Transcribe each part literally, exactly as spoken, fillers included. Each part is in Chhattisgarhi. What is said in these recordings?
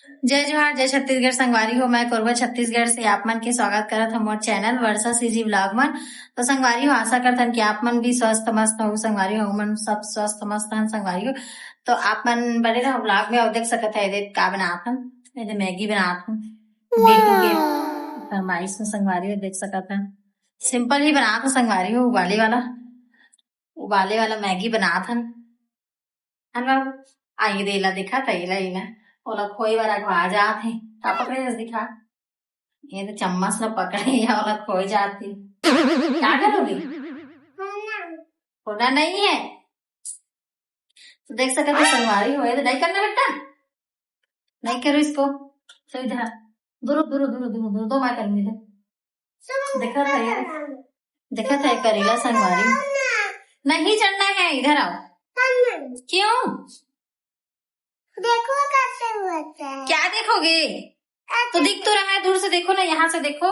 जय जोहार, जय छत्तीसगढ़ संगवारी हो। मैं कोरबा छत्तीसगढ़ से आप मन के स्वागत करत हूँ मोर चैनल वर्षा सीजी व्लॉग मन। तो संगवारी हो, आशा करथन कि आप मन भी स्वस्थ मस्त हो। संगवारी हो, मन सब स्वस्थ मस्त हन संगवारी हो। तो आप मन बने रहो व्लॉग में। और देख सकत है, ये दे का बनात हन, ये दे मैगी बनात हूँ। बेटू के फरमाइश में संगवारी हो देख सकत है, सिंपल ही बनात हूँ संगवारी हो, उबाले वाला, उबाले वाला मैगी बनात हन। है ना? आ, ये दे, एला दिखत है, एला, एला। ओला खोए बर अघवा जात हे। का पकड़े हस, दिखा। ये तो चम्मच ला पकड़े हे, ओला खोए जात हे। क्या करोगे? खोना नहीं है। तो देख सकते हो, संगवारी हो, ये तो नहीं करना बेटा। नहीं करो इसको। चल इधर। दूर, दूर, दूर, दूर, दूर, दो मैं करूंगी इधर। देखा था ये, देखा था ये करेला संगवारी। नहीं चढ़ना है, इधर आओ। क्यों? देखो कैसे होता है। क्या देखोगे? तो दिख तो रहा है, दूर से देखो ना, यहाँ से देखो।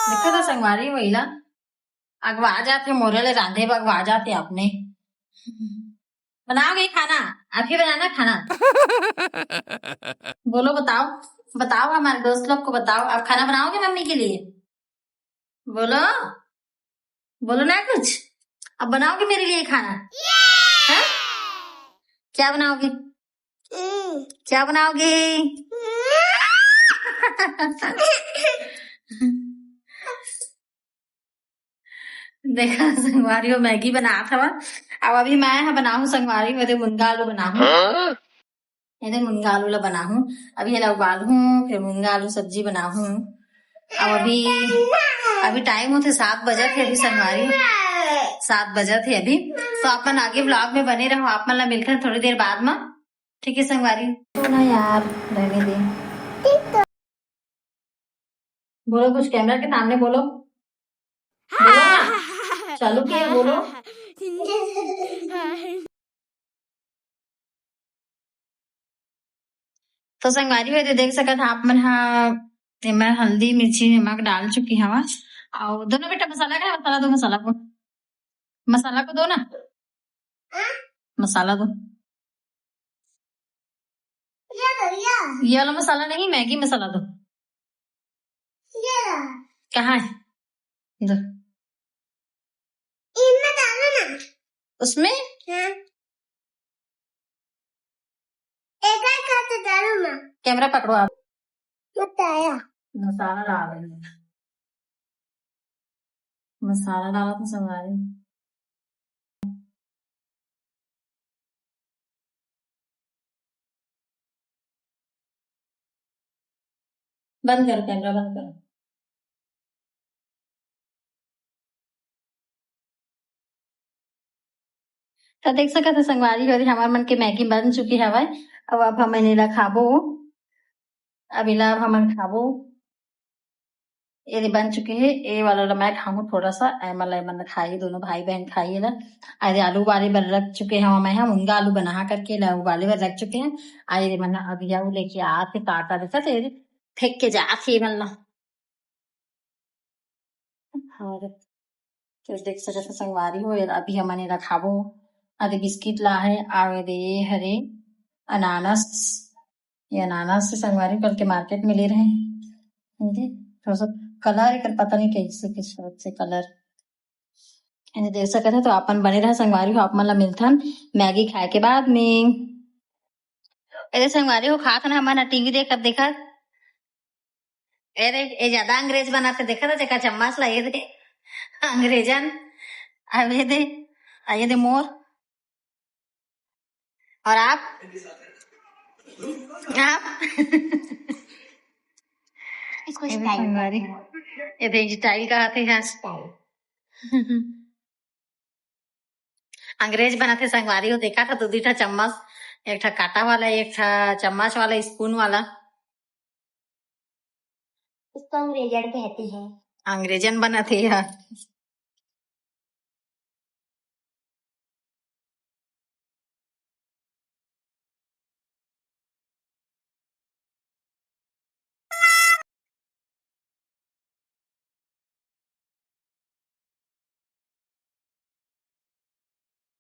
देखा था संगवारी, वहीला अगवा जाते, मोरे ले रांधे बर अगवा जाते अपने। बनाओगे खाना? आप ही बनाना खाना। बोलो, बताओ, बताओ, हमारे दोस्त लोग को बताओ, आप खाना बनाओगे मम्मी के लिए? बोलो, बोलो ना कुछ। अब बनाओगे मेरे लिए खाना? हाँ? क्या बनाओगे? क्या बनाओगे? देखा संगवारी हो, मैगी बनात हवा। अब अभी मैं ह बनाहूँ संगवारी हो, एदे मुनगा आलू बनाहूँ। एदे मुनगा आलू ला बनाहूँ। अभी एला उबालहूँ, फिर मुनगा आलू सब्जी बनाहूँ। अब अभी, अभी टाइम होथे सात बजत हे अभी संगवारी, सात बजत हे अभी। तो आप मन आगे व्लॉग में बने रहो, आप मन ला मिलथन थोड़ी देर बाद में। ठीक है संगवारी, तो ना यार, रहने दे। बोलो कुछ, कैमरा के सामने बोलो। बोलो ना। चालू किया, बोलो। तो संगवारी हो, तो देख सकत हा आप मन हा, एमा हल्दी, मिर्ची, नमक डाल चुकी हवा। और दो ना बेटा, मसाला का है, मसाला दो, मसाला को, मसाला को दो ना, मसाला दो। ये वाला मसाला नहीं, मैगी मसाला दो। कहाँ है? दो। इनमें डालो ना। उसमें? हाँ। एक एक करके डालो ना। कैमरा पकड़ो आप। बताया। मसाला डाल रही हूँ। मसाला डाला था संगवारी। बंद करो, कैमरा बंद करो। तो देख सकत हो संगवारी हो, हमर मन के मैगी बन चुकी हवय। अब, अब हमन एला खाबो। अब एला अब हमन खाबो। ये बन चुके हे, ये वाला ला मैं खाहूँ थोड़ा सा, एमन ला एमन खाही, दोनों भाई बहन खाही ला। अरे आलू उबाले बर रख चुके हवं मैं ह, मुनगा आलू बनाहा करके ला उबाले बर रख चुके हवं। अरे मन अभी आऊ लेके आत हे, काटा दिखत हे, फेंक के जात हे मन ला। और फिर देख सकत हो संगवारी हो, अभी हमन एला खाबो। अरे बिस्किट ला हे, आवे दे ये हरे अनानास, ये अनानास से संगवारी कल के मार्केट में ले रहे हैं। ठीक है, थोड़ा सा कलर एकर पता नहीं कैसे किस तरह से कलर। एने देख सकत हो, तो आप मन बने रहा संगवारी हो, आप मन ला मिलथन मैगी खाए के बाद में। एदे संगवारी हो, खात हन हमन टीवी देखत देखत। ए रे, ए ज्यादा अंग्रेज बनाथे, देखा था जेकर चम्मच ला, ये दे अंग्रेजन। अब ये दे, आ ये दे मोर। और आप, आप इसको ये दे स्टाइल संगवारी, ये दे स्टाइल का आते हैं। अंग्रेज बनाथे संगवारी हो, देखा था दू दू ठा चम्मच, एक ठा काटा वाला, एक ठा चम्मच वाला, स्पून वाला। इसको अंग्रेजन कहते हैं। अंग्रेजन बनाथे यार।